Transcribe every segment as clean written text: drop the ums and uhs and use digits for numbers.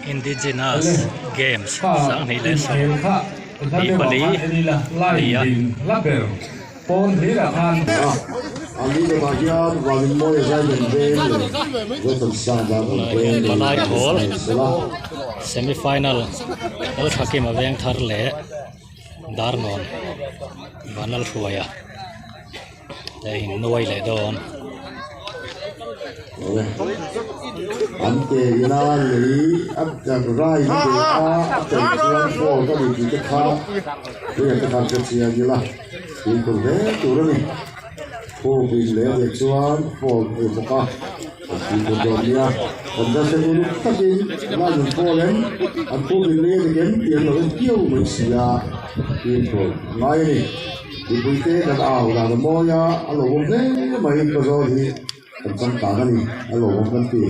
Indigenous Games 20 leh 24 a ni a. Palai Hall semi final Lalthakima Vengthar leh Darnawn Vanlalhruaia te in nuai leh dawn. An ke ina lei a rai na ve a, a tel chuan ball ka ni tih te kha hriat te khan hre chiang ila fimkhur hle tur a ni. Phuk in leh leh chuan ball ei bawk a, kan fimkhur dawn nia. Kan va hre tur takin line in ball em an phuk in lei a ni kem tih an lo en kiau mai si a, fimkhur ngai a ni. Mipuite kan au dan a mawi a, a lo awm hle mai ka zawl hi kan changkang a ni, a lo awm kan ti.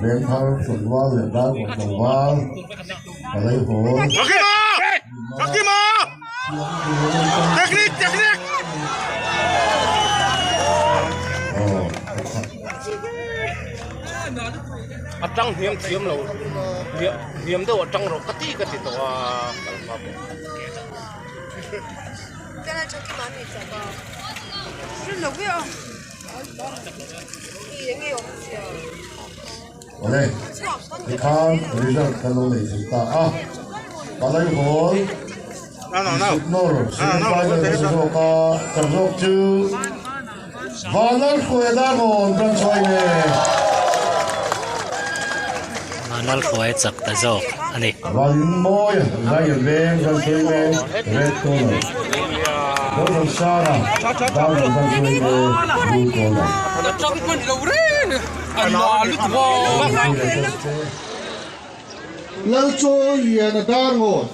Vengthar tlangval leh Darkawt tlangval Palai Hall Awle, tikhan result kan lo nei thei ta a, Palai Hall Sipnawr semi final ka sa zawk a, ka zawk chu Vanlalhruaia Darlawn branch yma. Vanlalhruaia chak ta zawk a ni. Vanmawia Zion Veng branch yma Red Corner, Zoramsanga Darlawn branch yma Blue Corner. Lalchawiliana Darngawn,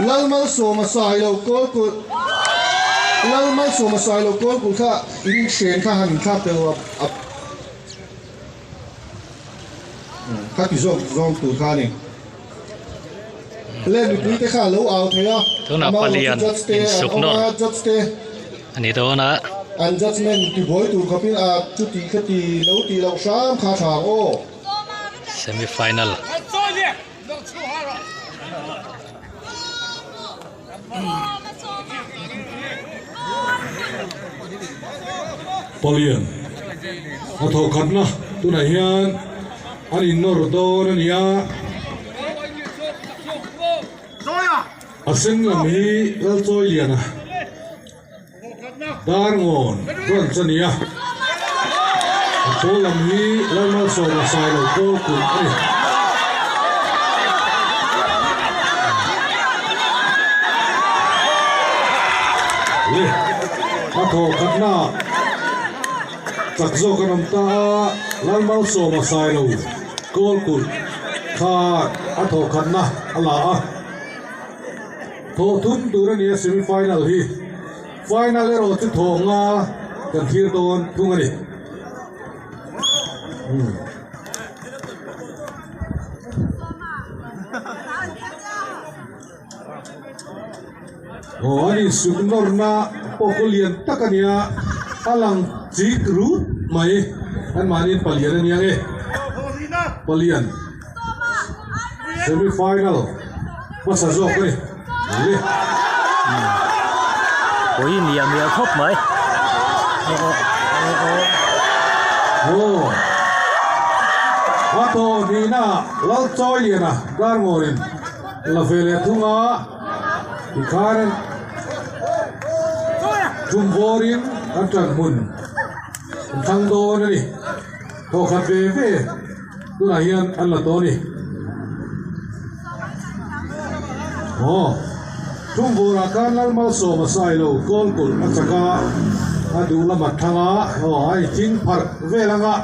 Lalmalsawma Sailo Kawlkulh, Lalmalsawma Sailo Kawlkulh kha in hren kha han inthlak teh u a kha ti zawk zawng tur kha a ni. Le mipui te kha a lo au thei a, Tunah amah erawh chu palian judge te an insuk awm nawr a, judge te a ni dawn a. An judgement tibuai tur khawpin a chuti khati lo tih loh hram kha tha ang aw. Semi final. Palian a thawh khatna tunah hian an innawr dawn a ni a. A sen lam hi Lalchawiliana Darngawn branch a ni a, a pawl lam hi Lalmalsawma Sailo Pawl kulh a ni. Le, a thawh khatna chak zawk an awm ta a, Lalmalsawma Sailo Kawl kulh kha a thawh khatna a la a. Thawh thum tur a ni a semi final hi. Final erawh chu thawh nga kan thlir dawn thung a ni. Aw a ni suk nawrna pawh khu lian tak a nia a lang chik rut mai anmahniin palian a nia nge palian. Semi final hmasa zawk a ni. Le. Pui miah miah khawp mai. Aw aw aw aw. A thaw hnihna Lalchawiliana Darngawrin la ve leh thung a, tikhan tum vawrin an ṭan hmun an thlang dawn a ni. Thawkhat ve ve tunah hian an la tawh a ni. Aw, tum vawrah khan Lalmalsawma Sailo kawlkulh a chak a, a duh lama thlang a, aw a inching pharh vel ang a.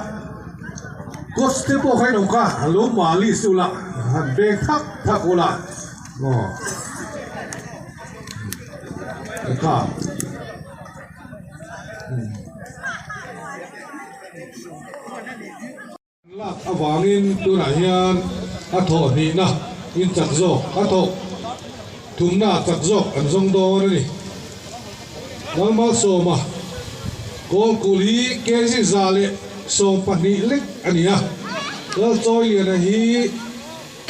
Coach te pawh kha in awm kha, an lo malis ula, han beng thak thak ula, aw kha. Lak avangin tunah hian a thawh hnihna in chak zawk a thawh thumna chak zawk an zawng dawn a ni. Lalmalsawma Kawlkul hi kg 120 lek a ni a, Lalchawiliana hi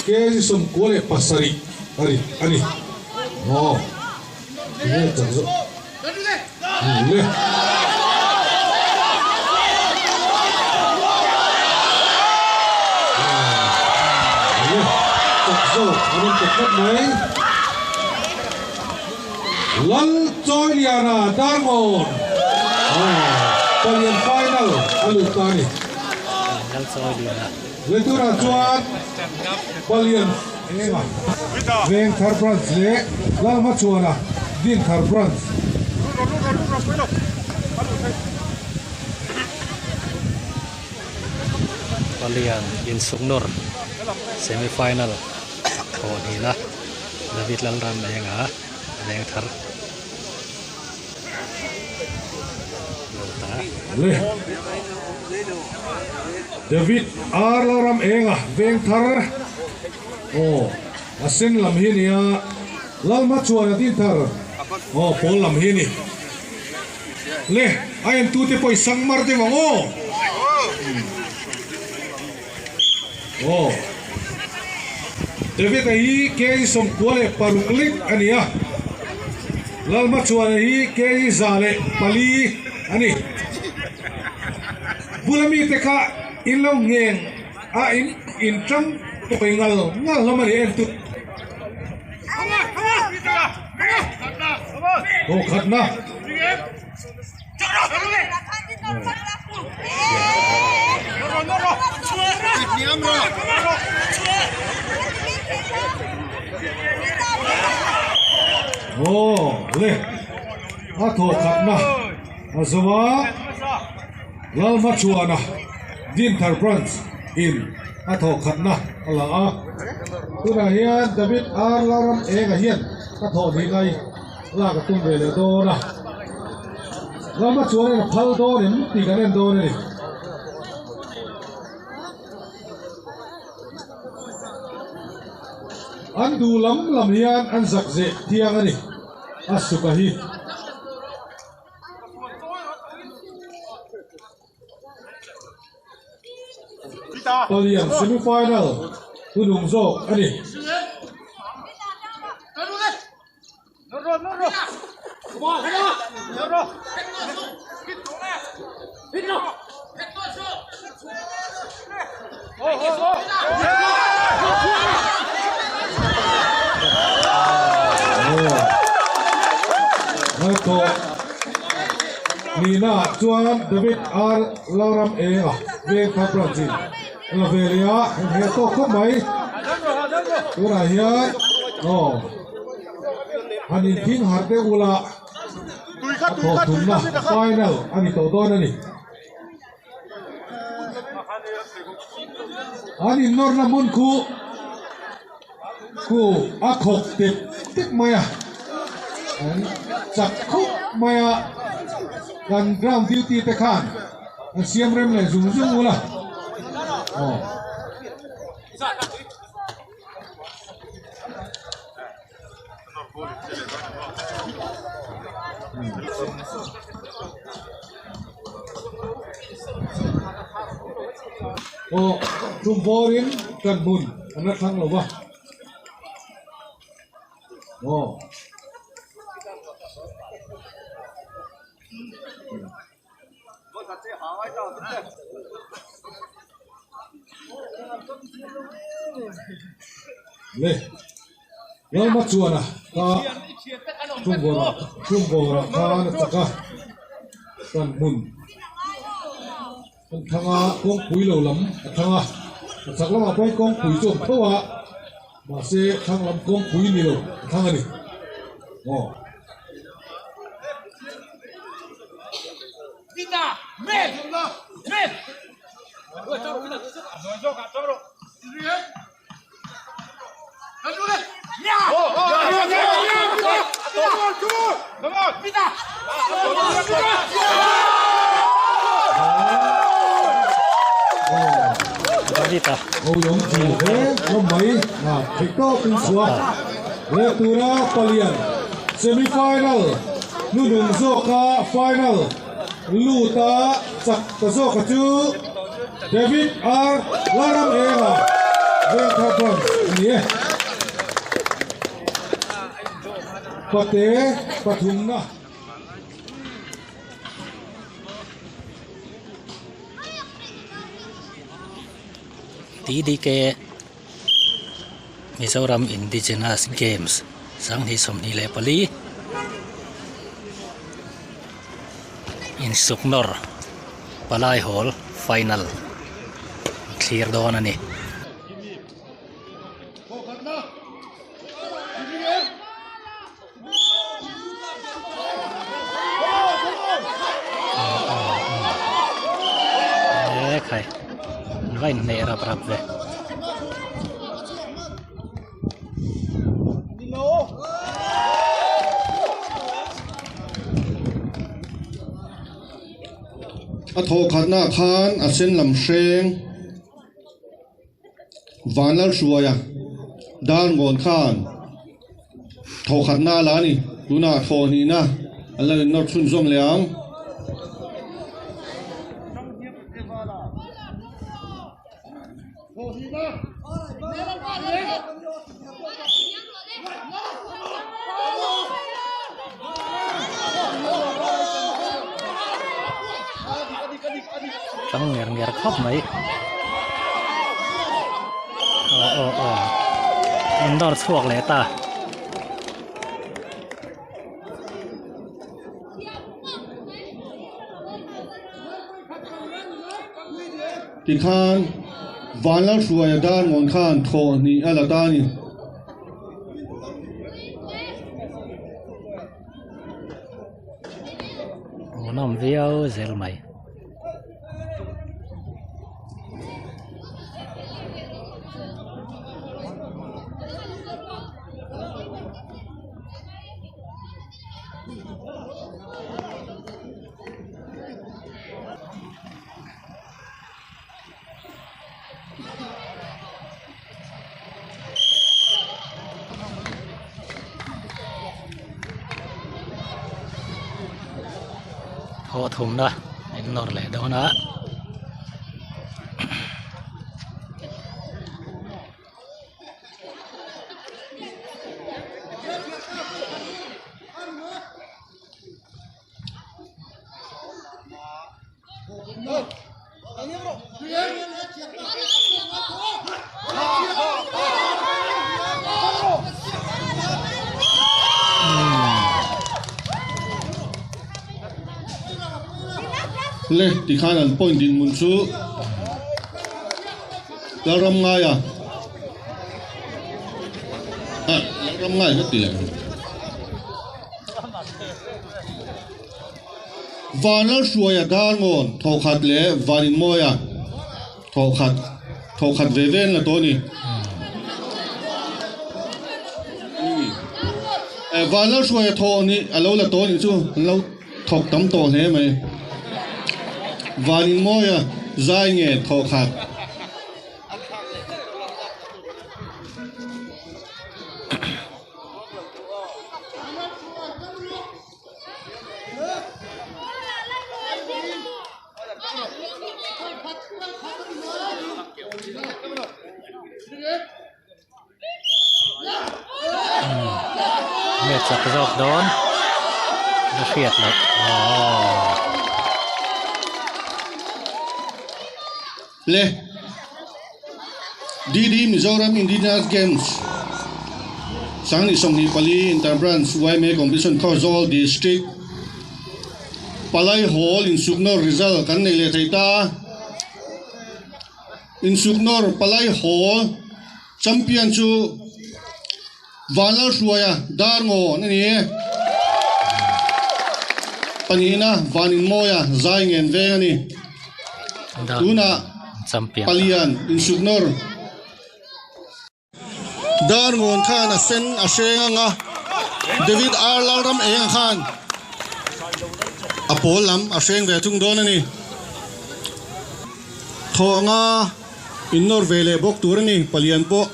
kg 97 a rit a ni. Aw, tinge chak zawk le. Le, chak zawk an awm ta tlat mai. Lalchawiliana Darngawn palian final a lut ta a ni. Leiturah chuan palian enga Vengthar Branch leh Lalhmachhuana Dinthar Branch. Palian insuknawr semi final thawh hnihna. David Lalram enga veng thar lo ta. Le David R Lalram enga veng thar aw a sen lam hi nia Lalhma chuan a din thar aw pawl lam hi ni le a en tu te pawh i sang mar deuh ang aw Aw. David-a hi kg 96 lek a ni a, Lalhmachhuana hi kg 104 a ni. Bula mite kha in lo ngheng a in in tang tawi ngal ngal hlawm a ni en tu. Aw khatna. Aw le a thaw khatna a zo a Lalhmachhuana Dinthar Branch in a thaw khatna a la a tunah hian David R Lalram Enga hian a thawh hnih ngai. Lak a tum ve leh dawn a, lama chuan a phal dawn em tih kan en dawn a ni. An duh lam lam hian an zak zeh thiang a ni, a suka hi. Palian semi final hunung zawk a ni. Nihna chuan David R Lalram Enga Vengthar Branch in la ve leh a, inhmeh tawk khawp mai. Tunah hian aw. Han inthing harh deuh ula a thawh thumna final a ni tawh dawn a ni. An innawrna hmun khu khu a khawk tep tep mai a, an chak khawp mai a, kan ground duty te khan an siam rem leh zung zung ula aw. Aw tum bawrin kan hmun an la thlang lo va. Aw. Le Lalma chuan a ka Tlungvawrah Tlungvawrah khan a chak a, kan hmun kan thlang a, kawngpui lo lam a thlang a, a chak lamah pawhin kawngpui chu a awm tho a, mahse thlang lam kawngpui ni lo a thlang a ni. Aw. Semi final hnunung zawka final luta chak ta zawka chu David R Laram Enga Vengthar Branch a ni e. Pate pathumna. TDK Mizoram Indigenous Games 2024 Insuknawr Palai Hall Final thlir dawn a ni. E khai an va inhneih rap rap ve. A thawhkhatnaah khan a sen lam hreng Vanlalhruaia Darngawn khan thawhkhatna a la a ni. Tunah thawhhnihna an lo innawr chhunzawm leh ang. Tang nger nger khawp mai aw aw aw an dawr chhuak leh ta. Tikhan Vanlalhruaia Darngawn khan thawh hnih a la ta a ni. Hmuhnawm viau zel mai. Thawh thumna in nawr leh dawn a. Le tikhan an point dinhmun chu Lalramngaia ah Lalramngai ka ti leh ang. Vanlalhruaia Darngawn thawkhat leh Vaninmawia thawkhat thawkhat ve ve an la tawh a ni. Vanlalhruaia thawh nih a lo la tawh a nih chu an lo thawk tam tawh hle mai. Vaninmawia zai nge thawkhat. Nge chak zawk dawn la hriat loh aww. Le DD Mizoram Indigenous Games Sanghnih 24 Inter-Branch yma Competition Khawzawl District Palai Hall insuknawr result kan nei leh thei ta. Insuknawr Palai Hall Champion chu Vanlalhruaia Darngawn a ni e. Pahnihna Vaninmawia zai ngen veng a ni. Tunah Palian insuknawr Darngawn khan a sen a hreng ang a, David R Lalram Enga khan a pawl lam a hreng ve thung dawn a ni. Thawhanga Innawr ve leh bawk tur a ni, Palian pawh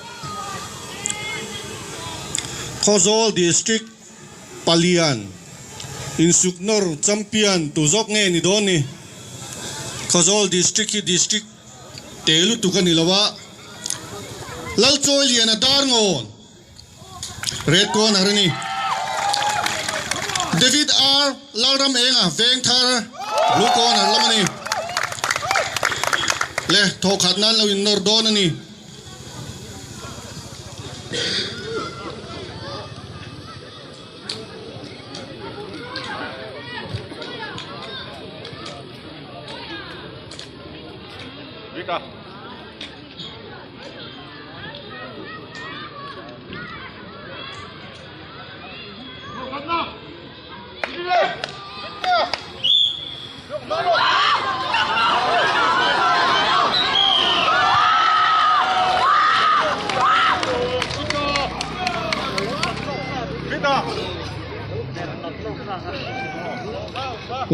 Khawzawl District Palian insuknawr champion tu zawk nge ni dawn ni? Khawzawl District hi District te lutuk a ni lo a, Lalchawiliana Darngawn Red Corner a ni. David R Lalram Enga Vengthar Blue Corner lam a ni. Le thawkhat nan lo innawr dawn a ni.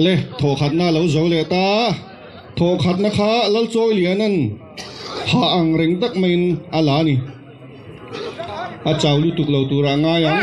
Le thawkhatna lo zo leh ta. Thawkhatna kha Lalchawiliana'n ha ang reng tak maiin a la a ni. A chau lutuk lo turah a ngai ang.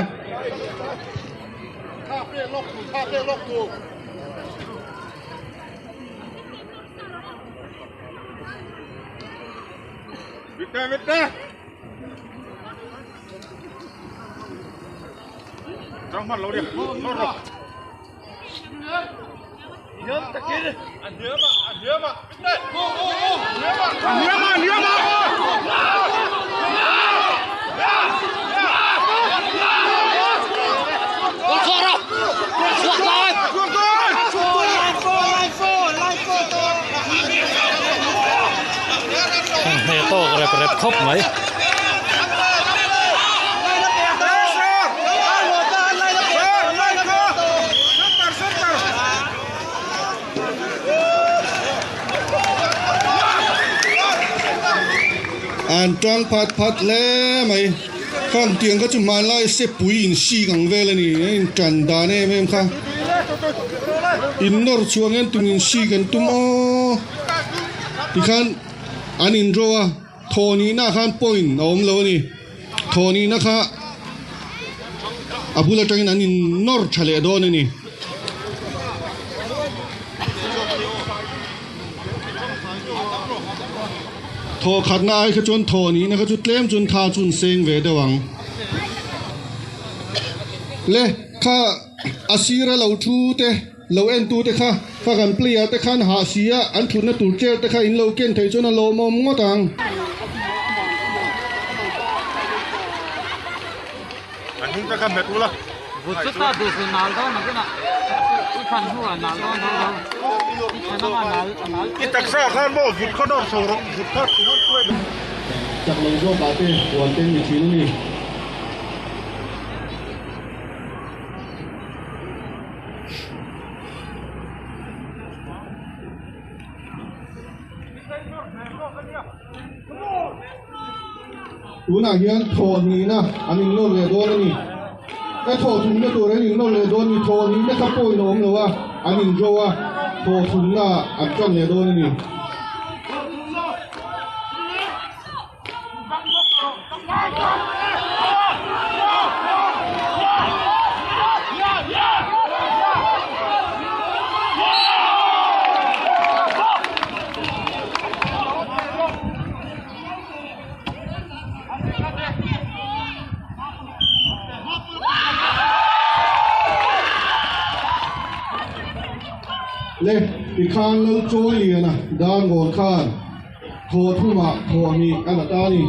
Hneh tawk rep rep khawp mai. An tang phat phat hle mai. Khang tiang kha chu hmanlai sepui in sik ang vel a ni. A in tan dan em em kha. In nawr chhuah ngen tum in sik an tum aw. Tikhan an in draw a. Thaw nihna ah khan point a awm lo a ni. Thaw nihna kha a bul atangin an in nawr tha leh dawn a ni. Thaw khatna ai kha chuan thaw nihna kha chu tlem chuan tha chu an seng ve deuh ang. Le kha a sira lo thu te. Lo en tu te kha ka kan player te khan hah si a, an thutna tur chair te kha in lo ken thei chuan a lawmawm ngawt ang. Chak lo zawk ah te huan te ni thin a ni. Tunah hian thaw hnihna an innawr leh dawn a ni. Ka thaw thumna tur an innawr leh dawn a ni. Thaw hnihna kha pawhin a awm lo a, an indraw a, thaw thumna an tan leh dawn a ni. Le tikhan Lal Chawiliana Darngawn khan thaw thumah thaw hnih a la ta a ni.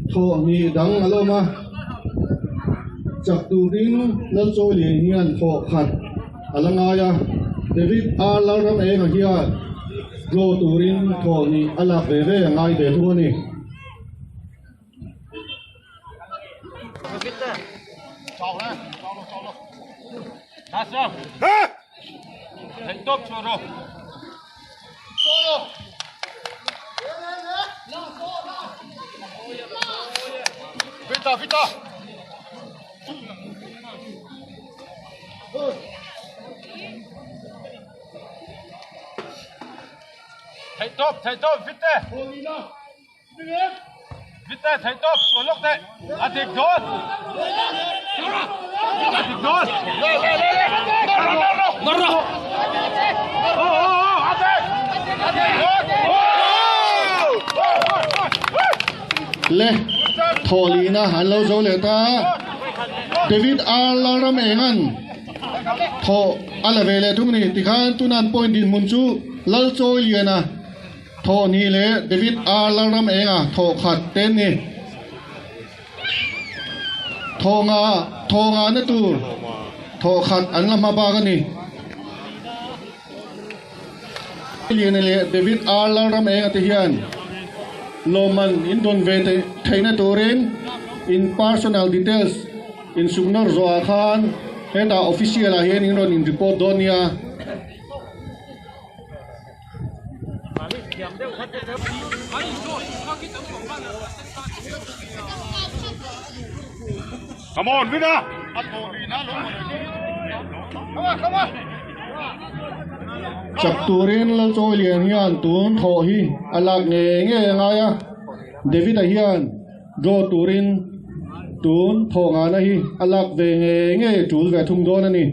Thawhni dang a lawm a, chak turin Lalchawilian hian thawh khat a la ngai a, David R Lalramenga hian draw turin thawhni a lak ve ve a ngai ve thung a ni. Le thawhlihna an lo zo leh ta David R Lalramenga'n thawh a la ve leh thung a ni tikhan tuna an point dinhmun chu Lalchawiliana Thawhni leh David R. Lalramenga thawh khat te an ni. Thawnga thawnga na tur thawh khat an la hma bak a ni. Liana leh David R. Lalramenga te hian lawmman in dawn ve theihna turin in personal details insuknawr zawhah khan hetah official ah hian in rawn in report dawn nia. Chak turin Lalchawilian hian tun thawh hi a lak ngei ngei a ngai a, David-a hian draw turin tun thawh ngahna hi a lak ve ngei ngei a tul ve thung dawn a ni.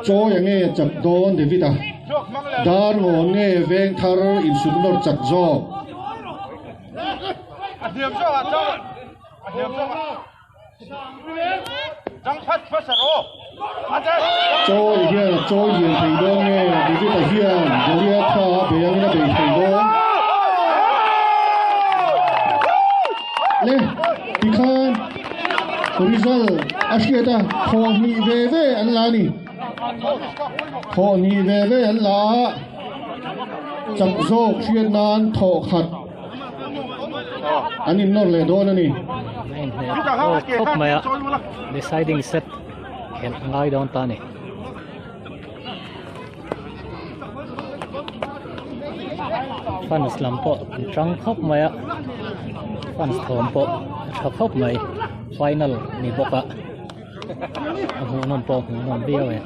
Chawi a nge chak dawn David a, dar ngawn nge veng thar insuk nawr chak zawk. Chawi hian a chawi lian thei dawn nge David-a hian Goliath kha a bei angin a bei thei dawn? Le tikhan result a hriat a thawh hnih ve ve an la a ni. Thawh hnih ve ve an la a, chak zawk hriat nan thawh khat. An innawr leh dawn a ni. A inhne tawk khawp mai a, deciding set khelh a ngai dawn ta a ni. Fans lam pawh an tang khawp mai a, fans thawm pawh a tha khawp mai, final ni bawk a, a hmuhnawm pawh a hmuhnawm viau e.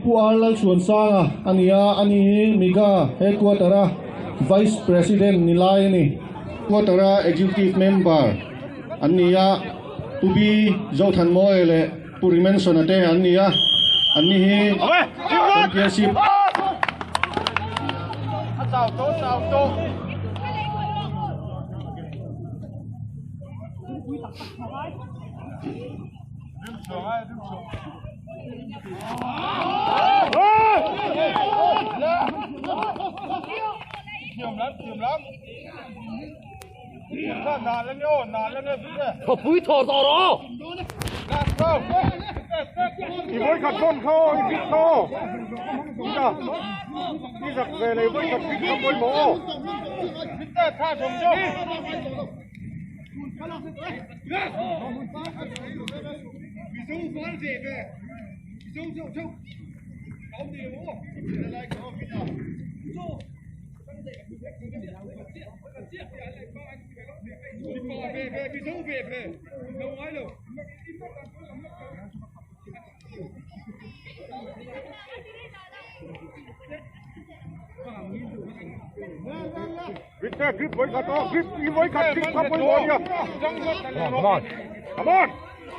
Pu R Lalchhuansanga a ni a, ani hi Miga Headquarter a Vice President ni lai a ni. Quarter a Executive Member an ni a, Pu B Zothanmawia leh Pu Rimensona te an ni a, an ni hi Championship.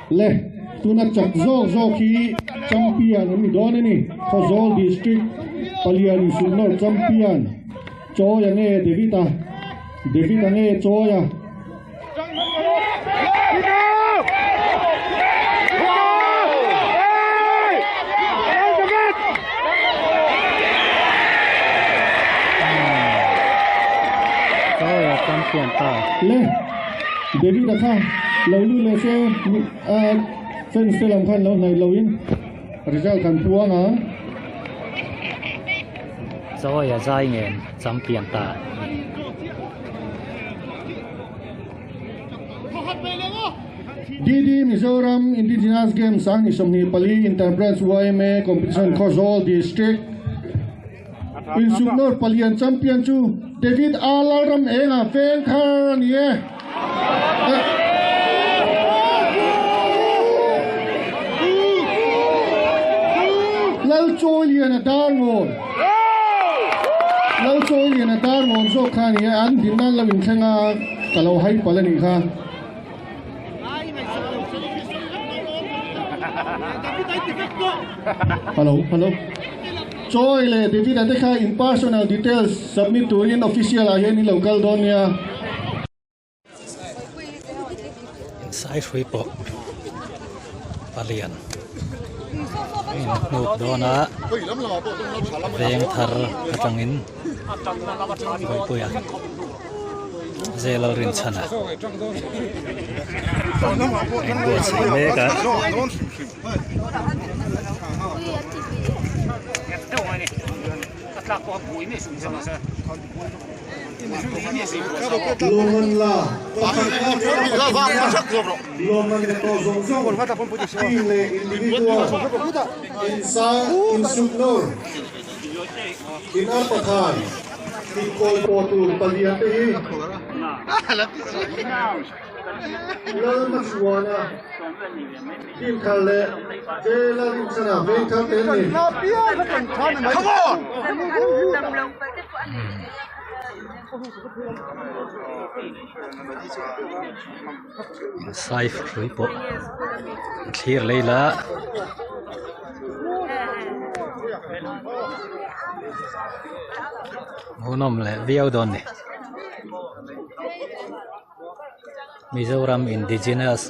Le, tuna chak zawk zawk hi champion an ni dawn a ni. Khawzawl District palian insulhnawr champion Chawia nge David-a, David-a nge Chawia. Le, David-a kha lo lut leh se fans te lam khan lo hnaih loin result kan puang ang. Chawia zai ngen champion ta. DD Mizoram Indigenous Games 2024 Inter-Branch YMA Competition Khawzawl District Insuknawr palian champion chu David A Lalram Enga veng thar a ni e. Lalchawiliana Darngawn Lalchawiliana Darngawn zawk kha a ni e, an din nan lo inthleng a ka lo hai palh a nih kha. Hello, hello. Chawi leh David-a te kha in personal details submit turin official ah hian in lo kal dawn nia. Sai hrui pawh palian a inhnuk dawn a, veng thar atangin Bawipuia Zel Rinchhana a inbuatsaih mek a. Lawmman le tawh zawng zawng team leh individual insa insuknawr in arpathan inkawi pawh tur palian te hi Lalmachhuana team thar leh J Lalrinchhana veng thar te an ni. Sai hrui pawh a thlir lei la. Hmuhnawm leh viau dawn ni. Mizoram Indigenous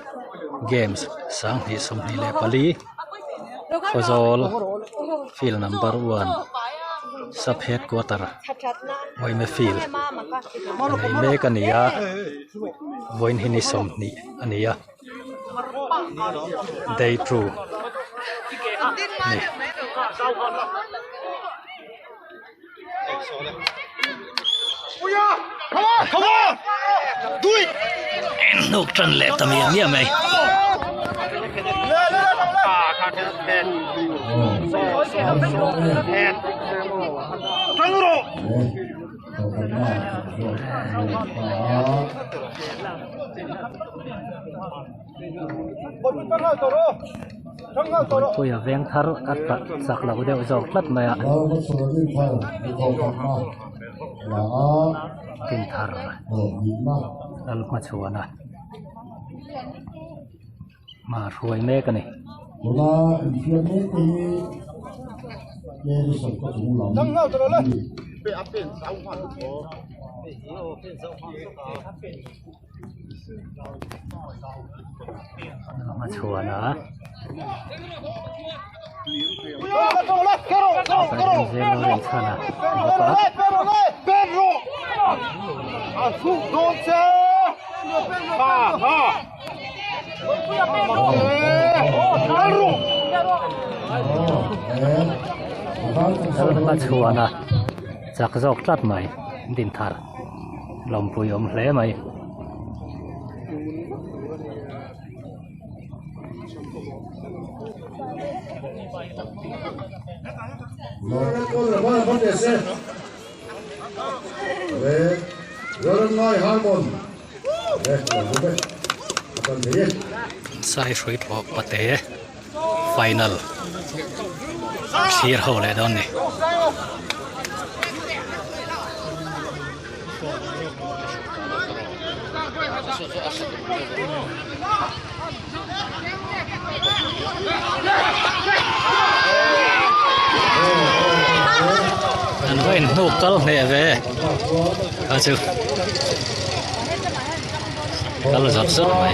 Games 2024 Khawzawl field number 1 sub headquarter Moime field a nei mek a ni a vawiin hi ni 20 a ni a day 2 a ni. Hnuk tan leh ta miah miah mai. Puia veng thar a tah chak lo deuh zawk tlat mai a. Tin thar lal hmachhuan a hma hruai mek a ni. Hmachhuan a chhan a bawk a. Lalhmachhuana chak zawk tlat mai Dinthar lawmpui awm hle mai. Sai hrui pawh pate final thlir ho leh dawn ni. An va inhnuk kal hneh ve a chu kal zawt zawt mai.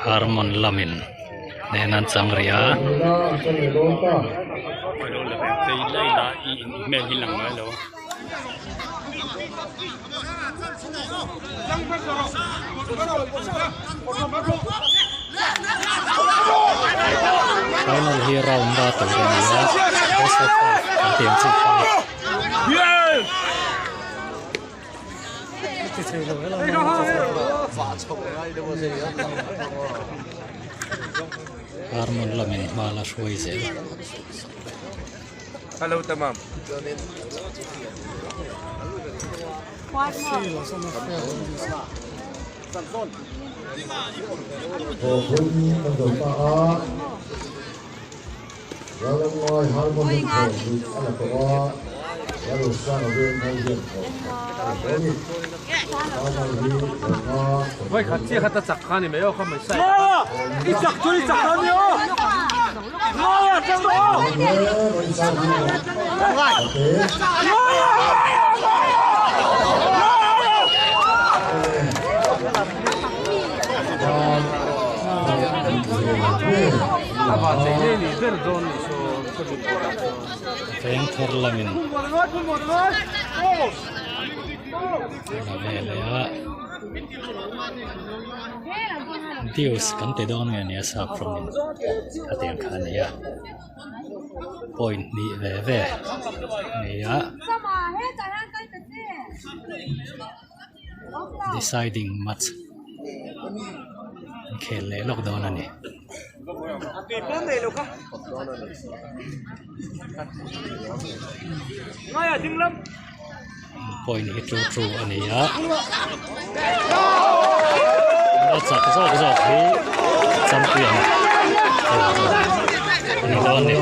Harmon lamin nen an chang rih a. Final hi round a tur a ni a best of five an tih ang chi kha a ni. Harmon lamin hma la hruai zel. Veng thar lamin la ve leh a dews kan ti dawn nge nia sap rawngin khatiang kha a ni a point hnih ve ve a ni a deciding match an khel leh lawk dawn a ni. Point hi 2-2 a ni a a chak zawk zawk hi champion a ni dawn a ni.